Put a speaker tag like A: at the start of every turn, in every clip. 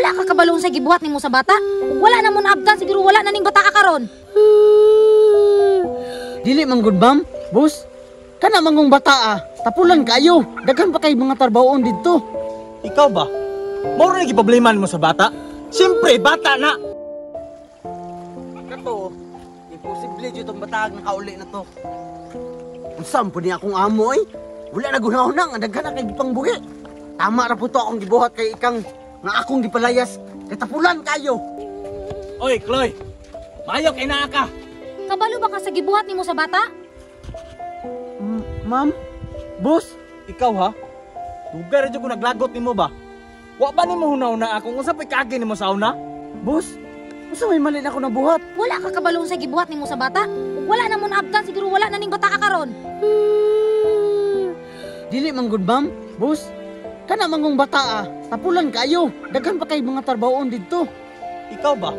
A: Wala ka kabalo sa gibuhat nimo sa bata? Ug wala na mo naabtan, siguro wala na ning bata ka karon.
B: Dili man gud, ma'am, boss. Kana mangong bata ah, tapulan kayo. Daghan pa kay mga tarbahoon didto.
C: Ikaw ba? Mao ra problema mo sa bata? Siyempre, bata na!
B: Kato, imposible jud tong batag nakauli na to. Unsa man pud ni akong amo ay? Wala na gunahon nga daghan na kay gipangbuhi. Tama ra pud to akong gibuhat kay ikang nga akong gipalayas kay tapulan kayo.
C: Oy, Chloe! Maayo kay naa ka!
A: Kabalo ba ka sa gibuhat nimo sa bata?
B: Ma'am, boss,
C: Ikaw ha? Dugay ra jud ko naglagot nimo ba? Wa ba nimo hunaw-na akong unsa pa'y kaagi nimo sa una?
B: Boss, unsa may mali na ako nabuhat?
A: Wala ka kabalo sa gibuhat nimo sa bata? Ug wala na mo naabtan, siguro wala na ning bata ka karon.
B: Dili man gud, ma'am, boss. Kana mangong bata ah, tapulan kayo. Daghan pa kay mga tarbahoon didto.
C: Ikaw ba?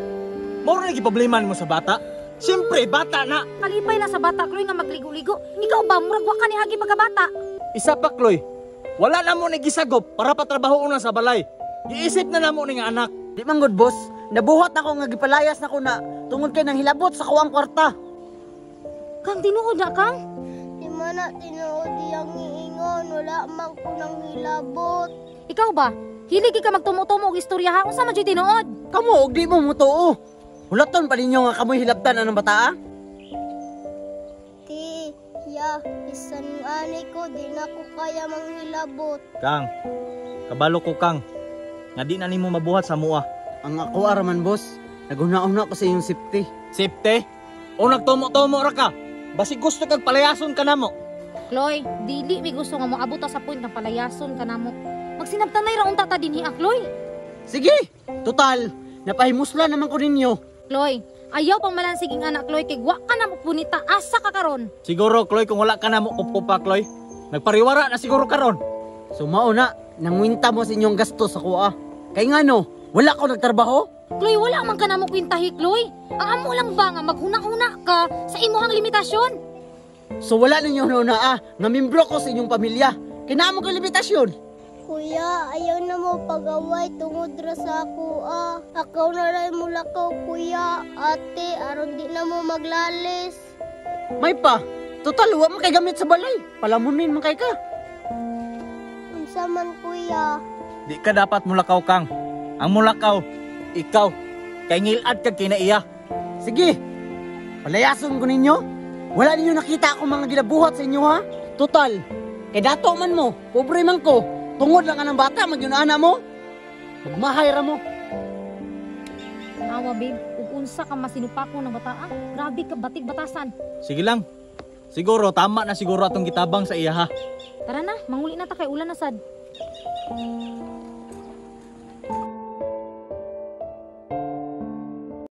C: Mao ra problema nimo sa bata? Siyempre, bata na!
A: Kalipay na sa bata, Chloe, nga magligo-ligo. Ikaw ba, murag wa ka ni agi pagkabata?
C: Isa pa, Chloe. Wala na mo ni gisagop para patrabaho na sa balay. Giisip na namo ni nga anak.
B: Di man gud, boss, nabuhat ako nga gipalayas nako na tungod kay nang hilabot sa kuang kwarta.
A: Kang, tinuod na, Kang?
D: Di man na tinuod iyang giingon, wala man ko nang hilabot.
A: Ikaw ba? Hilig ka magtumo-tumo og istorya ha? Unsa man jud tinuod?
B: Kamo og di mo mutuo. Hulaton pa ninyo nga kamoy hilabtan anang bata ah?
D: Ti, ya, bisan ani ko, di na ko kaya manghilabot.
C: Kang, kabalo ko, Kang. Nga di na nimo mabuhat sa mua.
B: Ang ako araman, boss, naghuna-una ko sa iyong safety.
C: Safety? O nagtumo-tumo ra ka? Basig gusto kag palayason ka namo.
A: Chloe, dili mi gusto nga moabot ta sa point nga palayason ka namo. Magsinabtanay ra unta ta dinhi ah, Chloe.
B: Sige, total, napahimusla naman ko ninyo.
A: Chloe, ayaw pang malansiging anak, Chloe, kay wa ka na mo punita, asa ka karon.
C: Siguro, Chloe, kung wala ka namo kupkupa, Chloe. Nagpariwara na siguro karon.
B: So mao na, nangwinta mo sa inyong gasto sa kuha. Kay ngano, wala ko nagtrabaho?
A: Chloe, wala man ka namo kwintahi, Chloe. Ang amo lang ba nga maghuna-huna ka sa imuhang limitasyon?
B: So wala ninyo na ah, nga membro ko sa inyong pamilya. Kinamo ko limitasyon.
D: Kuya, ayaw na mo pag-away tungod ra sa ako ah. Akaw na rin mulakaw, kuya. Ate, aron di na mo maglalis.
B: May pa, total wa man kay gamit sa balay. Palamunin man kay ka.
D: Unsa man, kuya?
C: Di ka dapat mulakaw, Kang. Ang mulakaw, ikaw. Kay ngilad kag kinaiya.
B: Sige, palayason ko ninyo. Wala ninyo nakita akong mga ginabuhat sa inyo ha. Total, kay dato man mo, pobre man ko. Tungod lang anang bata, magyunana mo. Magmahay ra mo.
A: Awa, babe, ug unsa ka masinupako ng bata ah. Grabe ka batig batasan.
C: Sige lang. Siguro, tama na siguro atong gitabang sa iya ha.
A: Tara na, manguli na ta kay ulan na sad.